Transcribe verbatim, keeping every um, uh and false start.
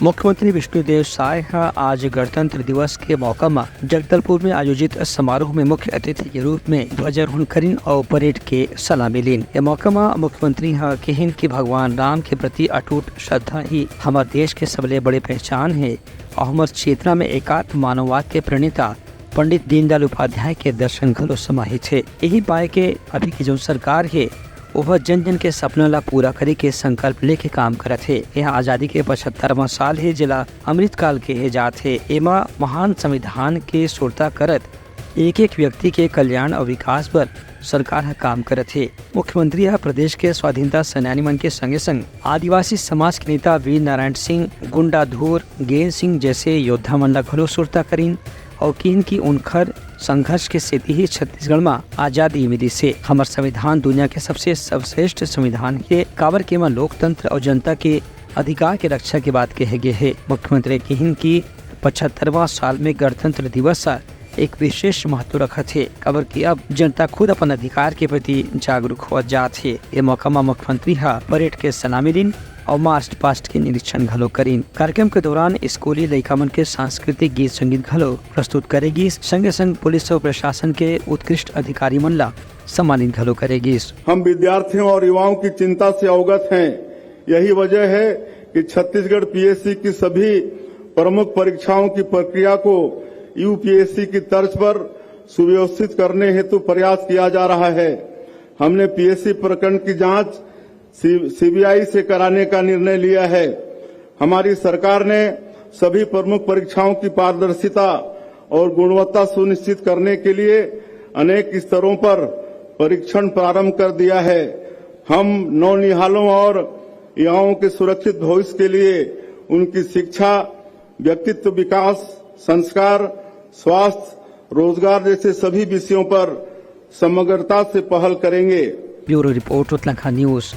मुख्यमंत्री विष्णुदेव साय ह आज गणतंत्र दिवस के मौका म जगदलपुर में आयोजित समारोह में मुख्य अतिथि के रूप में ध्वजारोहण करिन अउ परेड के सलामी लीन। ए मौका म मुख्यमंत्री ह किहिन कि भगवान राम के प्रति अटूट श्रद्धा ही हमर देश के सबले बड़े पहचान हे अउ हमर चेतना में एकात्म मानववाद के प्रणेता पंडित दीनदयाल उपाध्याय के दर्शन घलो समाहित हे। यही पाए के अभी की जो सरकार हे, ओह जन जन के सपना ला पूरा करे के संकल्प लेके काम करत हे। यह आजादी के पचहत्तरवां साल हे, जेला अमृतकाल केहे जात हे। एमा महान संविधान के सुरता करत एक एक व्यक्ति के कल्याण अउ विकास बर सरकार ह काम करत हे। मुख्यमंत्री ह प्रदेश के स्वाधीनता सेनानी मन के संगे संग आदिवासी समाज के नेता वीर नारायण सिंह, गुंडाधुर गेंद सिंह जैसे योद्धा मन ला घलो सुरता करिन अउ किहिन कि उनखर संघर्ष के सेती ही छत्तीसगढ़ म आजादी मिलिस हे। हमर संविधान दुनिया के सबसे सर्वश्रेष्ठ संविधान हे, काबर के एमा लोकतंत्र अउ जनता के अधिकार के रक्षा के बात कहे गे हे। मुख्यमंत्री किहिन कि पचहत्तरवां साल में गणतंत्र दिवस ह एक विशेष महत्व रखत हे, काबर कि अब जनता खुद अपन अधिकार के प्रति जागरूक होवत जात हे। ए मौका म मुख्यमंत्री ह परेड के सलामी लीन अउ मार्च पास्ट के निरीक्षण घलो करिन। कार्यक्रम के दौरान स्कूली लइका मन के सांस्कृतिक गीत संगीत घलो प्रस्तुत करे गिस। संगे संग पुलिस अउ प्रशासन के उत्कृष्ट अधिकारी मन ला सम्मानित घलो करे गिस। हम विद्यार्थियों और युवाओं की चिंता से अवगत हैं। यही वजह है कि छत्तीसगढ़ पीएससी की सभी प्रमुख परीक्षाओं की प्रक्रिया को यूपीएससी की तर्ज पर सुव्यवस्थित करने हेतु प्रयास किया जा रहा है। हमने पीएससी प्रकरण की जांच सी-, सीबीआई से कराने का निर्णय लिया है। हमारी सरकार ने सभी प्रमुख परीक्षाओं की पारदर्शिता और गुणवत्ता सुनिश्चित करने के लिए अनेक स्तरों पर परीक्षण प्रारंभ कर दिया है। हम नौनिहालों और युवाओं के सुरक्षित भविष्य के लिए उनकी शिक्षा, व्यक्तित्व विकास, संस्कार, स्वास्थ्य, रोजगार जैसे सभी विषयों पर समग्रता से पहल करेंगे। ब्यूरो रिपोर्ट, उतलाखा न्यूज।